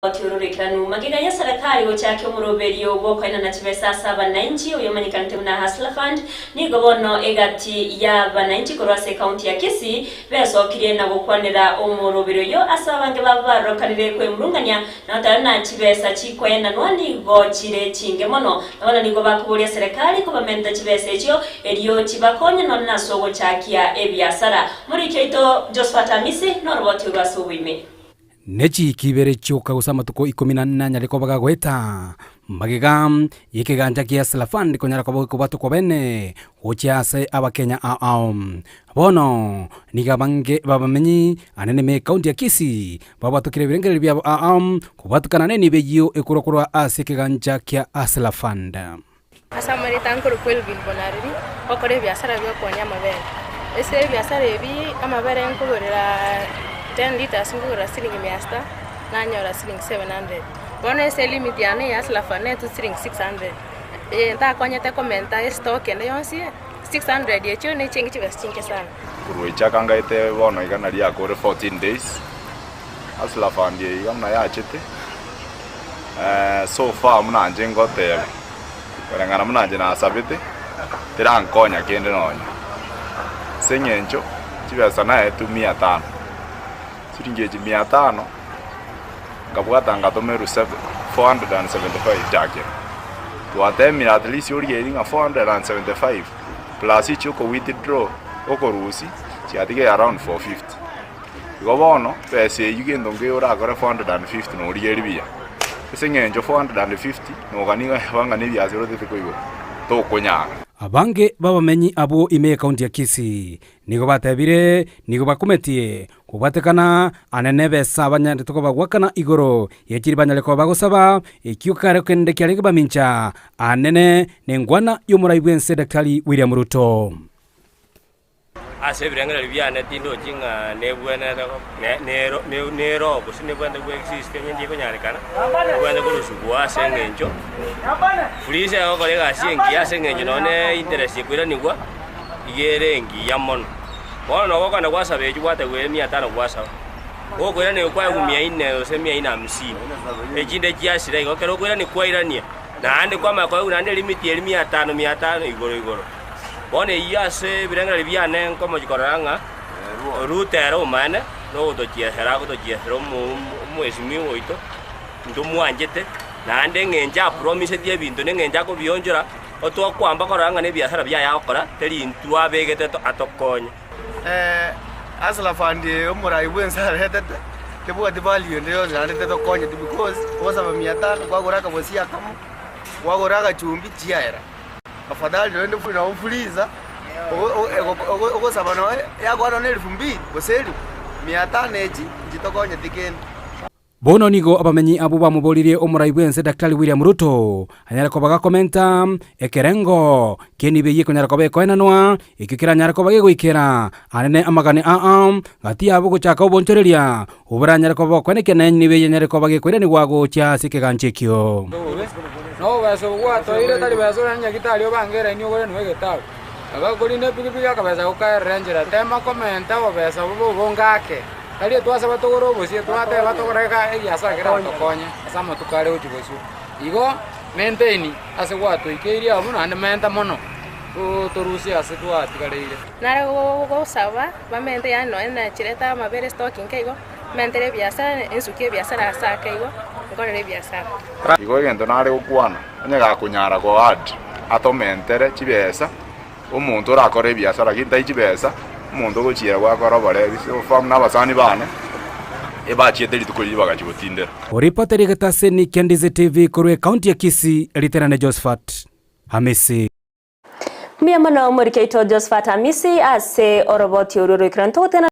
Otiororoikeranu magega y'eserekari gochakia omoroberio bw'okoenana chibesa ase abanainchi oyomanyekanete buna Hustler Fund, nigo bono egati y'abanainchi korwa ase ekaunti ya Kisii besokirie na gokwanera omoroberio oyo ase abange babo barokanire kwemurungania na goteba buna chibesa chikoenanwa nigo chire chinge mono na bono nigo bakoboria eserekari kobamenta chibesa echio erio chibakonye nonya nase ogochakia ebiasara. Moriki oito Josphat Amisi noroboti orwo ase oboime. Ne chiiki ibere chioka gose amatuko ikomi na ane anyare koba gagoeta magega y'ekegancha gia Hustler Fund konyara koba gekobwatwa kw'obene gochia ase abakenya ao ao. Bono nigo abange b'abamenyi anene ime ekaunti ya Kisii babwatokire ebirengererio biabo ao ao kobwatukana nenibo eyio ekorwa korwa ase ekegancha kia Hustler Fund. Ase amarieta nkorokwa Elvin Bonareri, ngokora ebiasara bia okoonia amabere. Ase ebiasara ebi, amabere nkogorera ten litres nkogorera siringi mia sita, nanyora siringi 700. Bono ase elimit yane ya Hustler Fund netwe siringi 600. Eye ntakonyete komenta estock ende yonsi, 600 echio ne chingi chibesa chinke sana. Korwa echaka ngaete bono iga naria akore 14 days, Hustler Fund eye iga buna yachete, so far buna inche ngoteba, koreng'ana buna inche nasabete, terankonya kende nonye. Ase eng'encho chibesa naetwe mia tano, chiringi echi mia tano, nkabwata ngatomerwa 475 chakera. Twatemire at least origereria ng'a 475 plus echi oko withdraw okorusia, chiatigaire around 450. Igo bono, besa eyio gento nkeiyo orakore 450 norigererie buya, ase eng'encho 450 nogania ng'a ng'a nebiasara otete koigora, tokonyara. Abange b'abamenyi abwo ime y'ekaunti ya Kisii nigo batebire nigo bakumetie kobwatekana ane nebesa banyarete kobagoakana igoro ye chiri banyare koba bagosaba ekio kare kende kiarenge bamincha anene nengwana y'omorai bw'ense Daktari William Ruto. Ase ebirengererio biane tindochi ng'a nebwenerete nero gose nebwenerete goexist onye ndikonyarekana, ebwenerete korosugwa ase eng'encho Fuliza egokora egasi engiya ase eng'encho nonye na interest ekoiranigwa iga ere engiya mono. Bono nabo okogenda gwasaba echio gwategwa ere mia tano gwasaba, gokoiranerwa kwaegwa mia inne gose mia inne hamsini, echinde chiasira igo ekero okoirania kwairania, naende kwamanya koegwa naende elimit eria mia tano mia tano igoro igoro. Bono eyio ase ebirengererio biane nkomochia korora ng'a Ruto ere omane nogotochiesera agotochiesera omwesimigwa oito, ntomwanchete, naende eng'encho apromisetie ebinto na eng'encho akobionchora, otwakwamba korora ng'a nebiasara biaye agokora, teri intwe abegete atokonye. Hustler Fund eye omorai bwense aretete, tebwati value ende yonsi naende tetokonyeti because ogosaba mia tano kwagora akabosi akamo, kwagora agachumbi chiaera. Afadhali rende nabo fuliza ogosaba nonya yakoa nonya elfu mbili gose elifu mia tano echi nchitokonyeti kende. Bono nigo abamenyi abwo bamoboririe omorai bw'ense Daktari William Ruto anyare koba gakomenta ekerengo ki'enibo eyio ekonyara koba ekoenanwa ekio keranyare koba gegoikera anene amagani aa gati yabo gochaka obonchoreria oboranyare koba bokoenekia na enibo eyio enyare koba gekoiranigwa gochia ase ekegancha ekio. Nobobesa obwo gwatoire tari besa ore nyagitari obange eraini ogore noe egetabu. Agakorina epikipiki akabesa gokaerera enchera. Tema komenta obobesa obo bobonge ake. Tari etwasaba togore obosie, twateba togore iga egiasara keratokonye ase amatuko are gochia bosio. Igo maintain ase gwatoikeirie abwo naende menta mono torusie ase twatigareire. Nare gosaba bamente yaani nonye nachireta amabere stock nke igo, mentere ebiasara, ensukie ebiasara ase ake igo, nkorere ebiasara. Igo egento nare gokwana, onye gakonyara go add atomentere chibesa, omonto orakore ebiasara lakini tai chibesa, omonto ogochiera gwakora oborebi, so far buna abasani bane, ebachiete rituko riria bagachia gotindera. Oripoteri egetaseni kia Ndizi TV korwa ekaunti ya Kisii, Riterane Josephat Hamisi. Mbuya mono omoriki oito Josephat Hamisi ase oroboti orwo roikeranu togotena.